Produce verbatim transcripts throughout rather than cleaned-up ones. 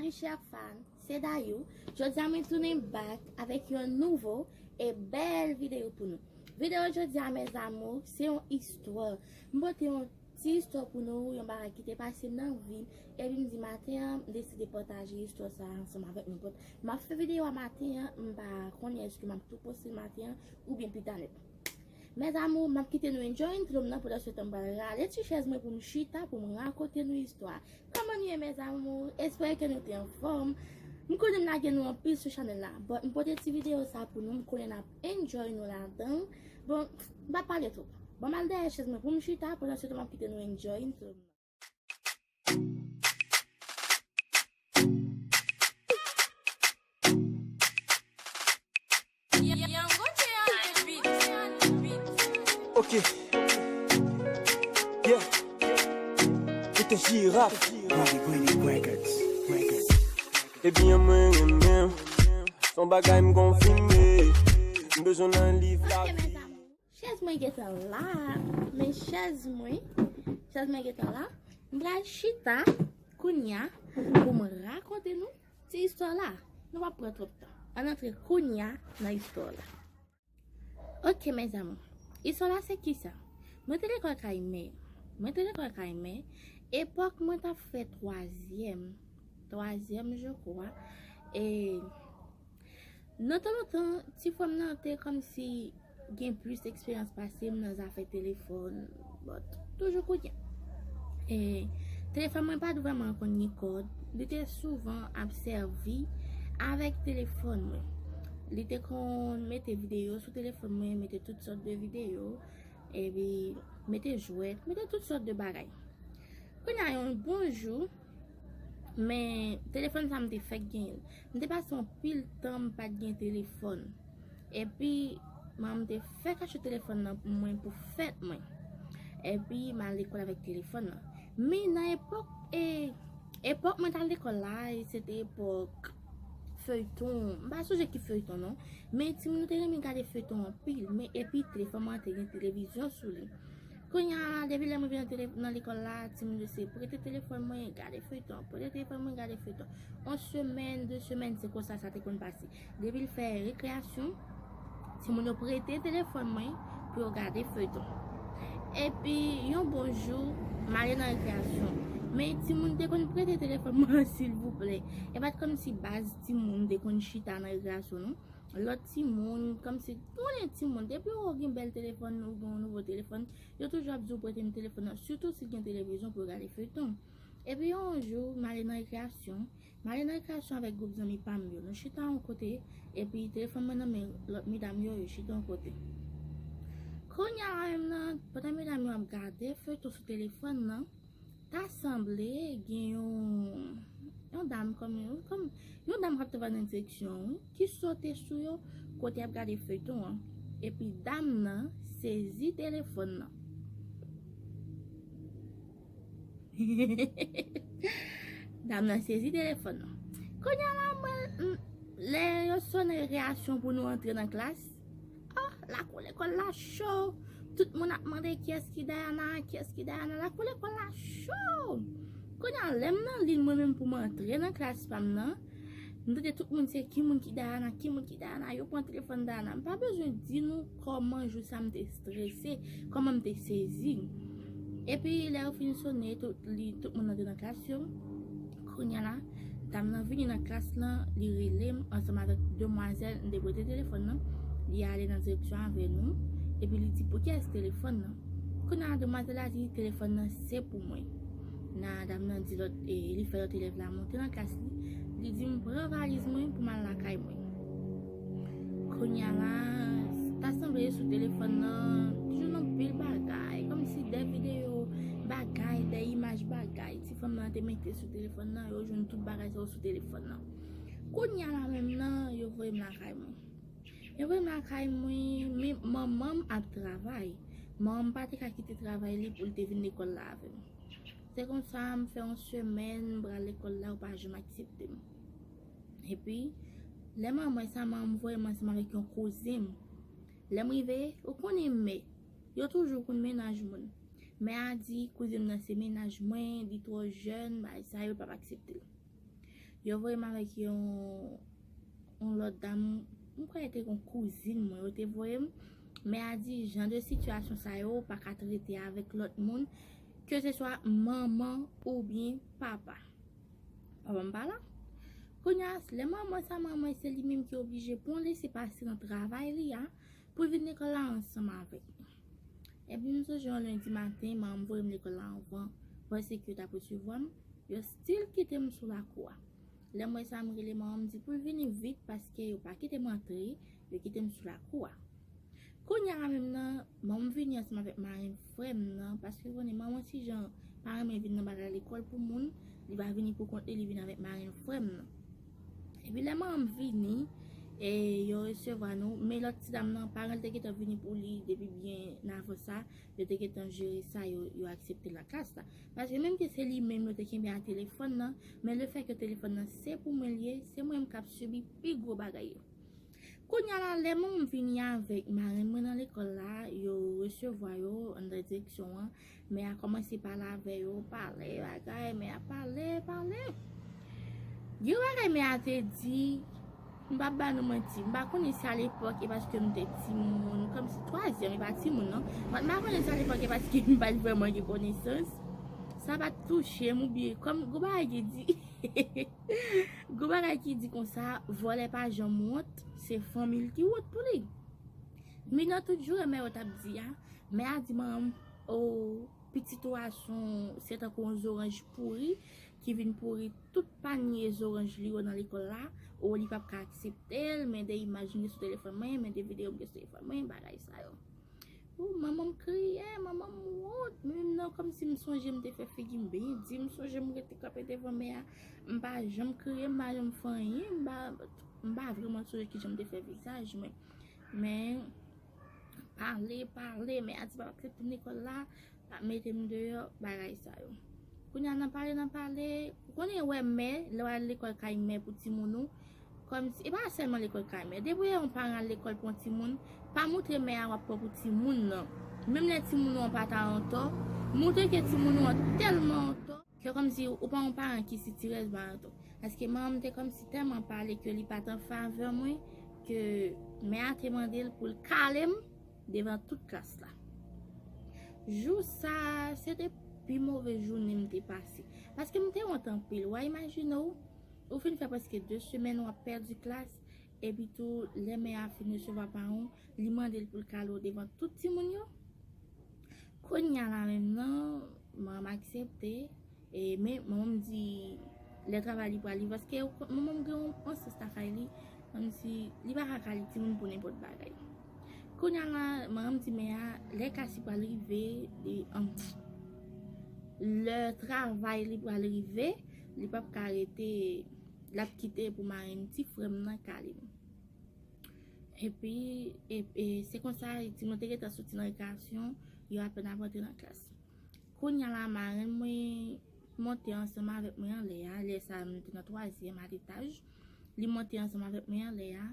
Salut chers fans, se Dayou. Jodi a mwen tounen back avèk yon nouvo e bèl videyo pou nou. Videyo jodi a, mes amours, se yon istwa. M pote yon ti istwa pou nou, yon bagay ki te pase m nan vi m. Epi m di maten an, m deside pataje istwa sa a ansanm avèk nou. But m ap fè videyo a maten an, m pa konnen èske m ap tou poste l maten an oubyen pita nèt. Mes amours, m ap kite nou enjoy intro m nan, pandan se tan m pral rale ti chèz mwen pou m chita, pou m rakonte nou istwa. Kòman nou ye, mes amours? Espere ke nou te anfòm. M konnen m lage nou anpil sou chanèl la, but m pote ti videyo sa pou nou, m konnen n ap enjoy nou ladan. Bon, m pa pale twòp. Bon, m al dèyè chèz mwen pou m chita, pandan se tan m ap kite nou enjoy intro m nan. Ok. Yeah. C'était Giraffe. Granny Granny Records. Records. Ebyen mwen renmen. Son bagay m konfime. M bezwen nan liv la. Ok, mes amours. Chèz mwen gentan la. Men chèz mwen. Chèz mwen gentan la. M pral chita kounya pou m rakonte nou ti istwa la. Nou p ap pran twòp tan. Ann antre kounya nan istwa la. Ok, mes amours. Istwa la se kisa? Mwen te lekòl kay mè. Mwen te lekòl kay mè. Epòk mwen t ap fè twazyèm. Twazyèm, je crois. E nan tan lontan, ti frè m nan te kòmsi gen plis eksperyans pase m nan zafè telefòn. But toujou kounye a. E telefòn mwen pa t vrèman konn gen kòd. Li te souvan ap sèvi avèk telefòn mwen. Li te konn mete videyo sou telefòn mwen, mete tout sòt de videyo, epi mete jwèt, mete tout sòt de bagay. Kounye a, yon bon jou, men telefòn sa m te fèk genyen l. M te pase yon pil tan m pa t gen telefòn. Epi manman m te fèk achte telefòn nan pou mwen pou fèt mwen. Epi m al lekòl avèk telefòn nan. Men nan epòk, e, epòk mwen t al lekòl la, e se te epòk feyton. M pa sonje ki feyton non. Men timoun yo te renmen gade feyton anpil. Men epi telefòn mwen te gen televizyon sou li. Kounye a, depi lè mwen vin nan tele- nan lekòl la, timoun yo se prete telefòn mwen, gade feyton, prete telefòn mwen, gade feyton. Yon semèn, de semèn, se konsa sa te konn pase. Depi l fè rekreyasyon, timoun yo prete telefòn mwen pou yo gade feyton. Epi, yon bon jou, m ale nan rekreyasyon. Men timoun te konn prete telefòn mwen, silvouplè. E pa t kòmsi baz timoun te konn chita nan rekreyasyon, non. Lòt timoun, kòmsi, ou konnen timoun, depi yo gen bèl telefòn, ou gen yon nouvo telefòn, yo toujou ap di w prete m telefòn nan, sitou si gen televizyon pou yo gade feyton. Epi yon jou, m ale nan rekreyasyon. M ale nan rekreyasyon avèk gwoup zanmi pa m yo. Nou chita yon kote, epi telefòn mwen nan men lòt medam yo, yo chita yon kote. Kounye a la menm nan, pandan medam yo ap gade feyton sou telefòn nan, ta sanble gen yon, yon dam kòm, kòm yon dam k ap travay nan direksyon an, wi, ki sote sou yo kote y ap gade feyton an. Epi dam nan sezi telefòn nan. Dam nan sezi telefòn nan. Kounye a la, mwen, m, lè yo sone rekreyasyon pou nou antre nan klas, ah, lakou lekòl la cho. Tout moun ap mande kiyès ki Dayana, kiyès ki Dayana. Lakou lekòl la cho. Kounye a, lè m nan liy mwen menm pou m antre nan klas pa m nan, m tande tout moun se ki moun ki Dayana, ki moun ki Dayana. Yo pran telefòn Dayana. M pa bezwen di nou kòman jou sa m te strese, kòman m te sezi. Epi lè yo fin sone, tout, li, tout moun antre nan klas yo. Kounye a la, dam nan vini nan klas lan, li rele m ansanm avèk demwazèl m te prete telefòn nan. Li ale nan direksyon avè nou, epi li di, "Pou kiyès telefòn nan?" Kounye a, demwazèl la di, "Telefòn nan se pou mwen." Nan dam nan di lòt, e, li fè lòt elèv la monte nan klas li. Li di m, "Pran valiz mwen pou m al lakay mwen." Kounye a la, ta sanble sou telefòn nan, jwenn anpil bagay, kòmsi de videyo bagay, de imaj bagay, ti fanm nan te mete sou telefòn nan, yo jwenn tout bagay sa yo sou telefòn nan. Kounye a la menm nan, yo voye m lakay mwen. Yo voye m lakay mwen, men manman m ap travay. Manman m pa te ka kite travay li pou l te vin lekòl la avè m. Se konsa, m fè yon semèn, m pral lekòl la, yo pa janm aksepte m. Epi, lè m wè sa, manman m voye m ansanm avèk yon kouzen m. Lè m rive, ou konnen mè, yo toujou konn mennaj moun. Mè a di kouzen m nan se mennaj mwen, li twò jèn, bagay sa yo, l p ap aksepte l. Yo voye m avèk yon, yon lòt dam, m kwè te yon kouzin mwen, yo te voye m. Mè a di, jan de sitiyasyon sa yo, ou pa ka trete avèk lòt moun, ke se swa manman oubyen papa. Papa m pa la. Kounye a, lè manman sa, manman se li menm ki oblije pran lese pase nan travay li a, pou l vin lekòl la ansanm avèk nou. Epi m sonje yon lendi maten, manman m voye m lekòl la anvan, panse ke yo t ap resevwa m, yo still kite m sou lakou a. Lè m wè sa, m rele manman m, di pou l vini vit, paske yo pa kite m antre, yo kite m sou lakou a. Kounye a la menm nan, manman m vini ansanm avèk marenn frè m nan, paske w konnen manman ti jan pa renmen vin nan bagay lekòl pou moun, li va vini pou kont li, li vin avèk marenn frè m nan. Epi lè manman m vini, e yo resevwa nou, men lòt ti dam nan, paran l te gentan vini pou li depi byen avan sa, yo te gentan jere sa, yo, yo aksepte l nan klas la. Paske menm ke se li menm yo te kenbe a telefòn nan, men lefètke telefòn nan se pou mwen l ye, se mwen menm k ap sibi pi gwo bagay yo. Kounye a la, lè manman m vini avèk marenn mwen nan lekòl la, yo resevwa yo anndan direksyon an, mè a kòmanse pale avè yo, pale bagay, mè a pale, pale. Gen yon bagay mè a te di, m p ap ba nou manti, m pa konnen si alepòk e paske m te timoun, kòmsi twazyèm, e pa timoun non. Mwen, m pa konnen si alepòk e paske m pa t vrèman gen konesans. Sa pa t touche m oubyen, kòm, gon bagay ki di. Gon bagay ki di konsa, vòlè pa janm wont, se fanmi l ki wont pou li. Men nan tout joure mè yo t ap di a, mè a di manman m, o, pitit ou a se yon, se tankou yon zoranj pouri ki vin pouri tout panye zoranj li yo nan lekòl la, o, li p ap ka aksepte l, men de imaj m gen sou telefòn mwen, men de videyo m gen sou telefòn mwen, bagay sa yo. O, manman m kriye, manman m wont, men menm nan kòmsi m sonje m te fè figi m byen di, m sonje m rete kanpe devan mè a, m pa janm kriye, m pa janm fè anyen, m pa, m pa vrèman sonje kijan m te fè vizaj mwen. Men, pale, pale, mè a di pa aksepte m lekòl la, pa mete m deyò, bagay sa yo. Kounye a nan pale, nan pale, ou konnen wè mè, lè w al lekòl kay mè pou timoun ou, kòmsi, e pa sèlman lekòl kay mè. Depi yon paran al lekòl pou yon timoun, pa moutre mè a w ap pran pou timoun nan. Menm lè timoun ou an pa ta antò, moutre ke timoun ou an tèlman antò, ke kòmsi ou pa yon paran ki sitirèz ba antò. Paske manman m te kòmsi tèlman pale ke li pa t an favè mwen, ke mè a te mande l pou l kale m devan tout klas la. Jou sa, se te pi move jounen m te pase. Paske m te wont anpil. W a imajine w, ou fin fè prèske de semèn w ap pèdi klas, epi tou, lè mè a fin resevwa paran w, li mande l pou l kale w devan tout timoun yo. Kounye a la menm nan, manman m aksepte, e, men manman m di lè travay li pral rive, paske manman m gen yon, yon sans lakay li, kòmsi li pa ka kale timoun pou nenpòt bagay. Kounye a la, manman m di mè a, lè klas li pral rive, li, an, lè travay li pral rive, li p ap ka rete, l ap kite pou marenn ti frè m nan kale m. Epi, e, e, se konsa, timoun te gentan soti nan rekreyasyon, yo apèn ap antre nan klas. Kounye a la, marenn mwen monte ansanm avèk mwen anlè a, lè sa a, nou te nan twazyèm a letaj. Li monte ansanm avèk mwen anlè a,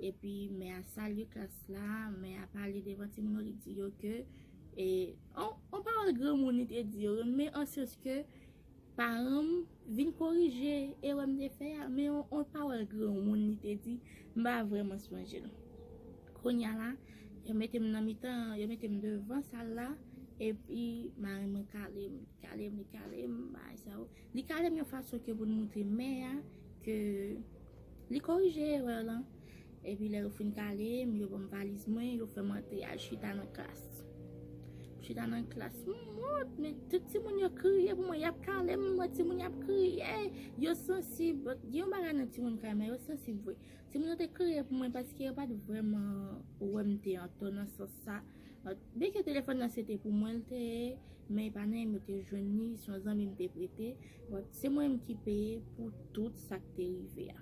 epi mè a salye klas la, mè a pale devan timoun yo, li di yo ke, e, on, on pawòl granmoun li te di yo, men an sans ke paran m vin korije erè m te fè a, men on, on pawòl granmoun li te di, m pa vrèman sonje l. Kounye a la, yo mete m nan mitan, yo mete m devan sal la, epi marenn mwen kale m, kale m, li kale m, bagay sa yo. Li kale m yon fason ke pou l moutre mè a ke li korije erè l lan. Epi lè yo fin kale m, yo ban m valiz mwen, yo fè m antre al chita nan klas. M chita nan klas, m wont, men tout timoun yo kriye pou mwen, y ap kale m, m wè timoun y ap kriye, yo sansib. Gen yon bagay nan timoun kay mè, yo sansib vre. Timoun yo te kriye pou mwen paske yo pa t vrèman wè m te antò nan sans sa. Byenke telefòn nan se te pou mwen l te ye, men e pa nan men m yo te jwenn li, se yon zanmi m te prete. Bon, se mwen menm ki peye pou tout sa k te rive a.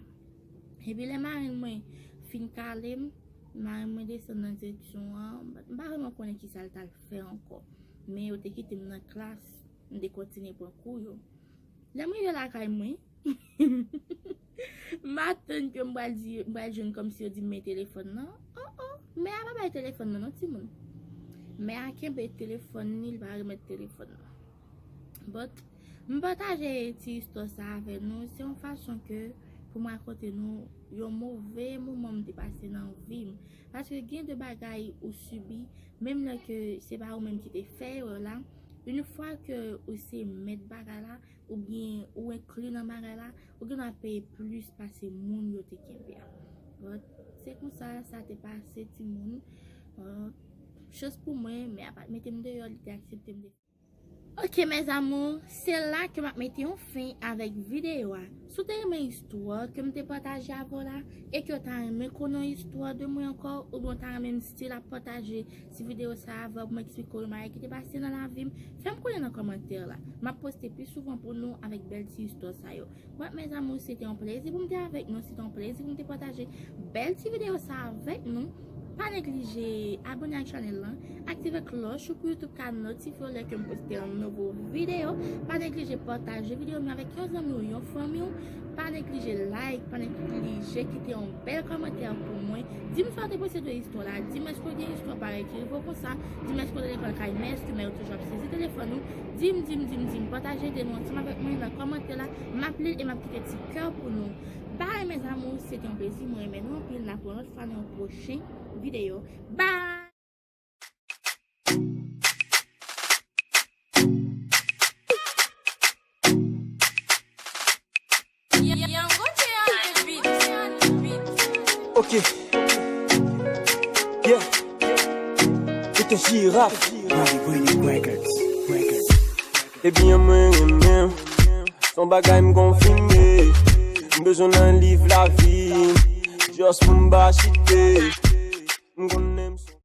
Epi lè marenn mwen fin kale m, marenn mwen desann nan direksyon an, m pa vrèman konnen kisa l t al fè ankò. Men yo te kite m nan klas, m te kontinye pran kou yo. Lè m rive lakay mwen, m atann ke m pral di, m pral jwenn kòmsi yo di m men telefòn nan. Oh, oh, mè a pa bay telefòn nan non, timoun. Mè a kenbe telefòn li, li pa remèt telefòn nan. But, M pataje ti istwa sa avè nou, se yon fason ke pou m rakonte nou yon move moman m te pase nan vi m. Paske gen de bagay ou sibi, menm lè ke se pa ou menm ki te fè erè la, yon fwa ke ou se mèt bagay la, oubyen ou enkli nan bagay la, ou gen dwa peye plis pase moun yo te kenbe a. Bon, se konsa sa te pase, timoun. Bon, chans pou mwen, men a pa t mete m deyò, li te aksepte m de Ok, mes amours, se la ke m ap mete yon fen avèk videyo a. Si w te renmen istwa ke m te pataje avè w la, e ke w ta renmen konnen yon istwa de mwen ankò, oubyen w ta renmen m still ap pataje ti videyo sa avè w pou m eksplike w yon bagay ki te pase nan lavi m, fè m konnen nan kòmantè la. M ap poste pi souvan pou nou avèk bèl ti istwa sa yo. Bon, mes amours, se te yon plezi pou m te avèk nou, se te yon plezi pou m te pataje bèl ti videyo sa avèk nou. Pa neglije abòne ak chanèl lan, aktive klòch ou pou YouTube ka notifye w lè ke m poste yon nouvo videyo. Pa neglije pataje videyo m yo avèk yon zanmi w, yon fanmi w. Pa neglije like, pa neglije kite yon bèl kòmantè pou mwen. Di m sa w te panse de istwa la, di m èske w gen istwa parèy ki rive w konsa, di m èske w te lekòl kay mè, èske mè yo toujou ap sezi telefòn ou. Di m, di m, di m, di m, pataje ide nou ansanm avèk mwen nan kòmantè la. M ap li l e m ap kite ti kè pou nou. Bye, mes amours, se te yon plezi. Mwen renmen nou anpil. N ap wè yon lòt fwa nan yon pwochen videyo. Bye! Ok. Yeah. Se te Jiraf. Ebyen mwen renmen w. Se yon bagay m konfime. M bezwen nan liv lavi. Just pou m pa chite.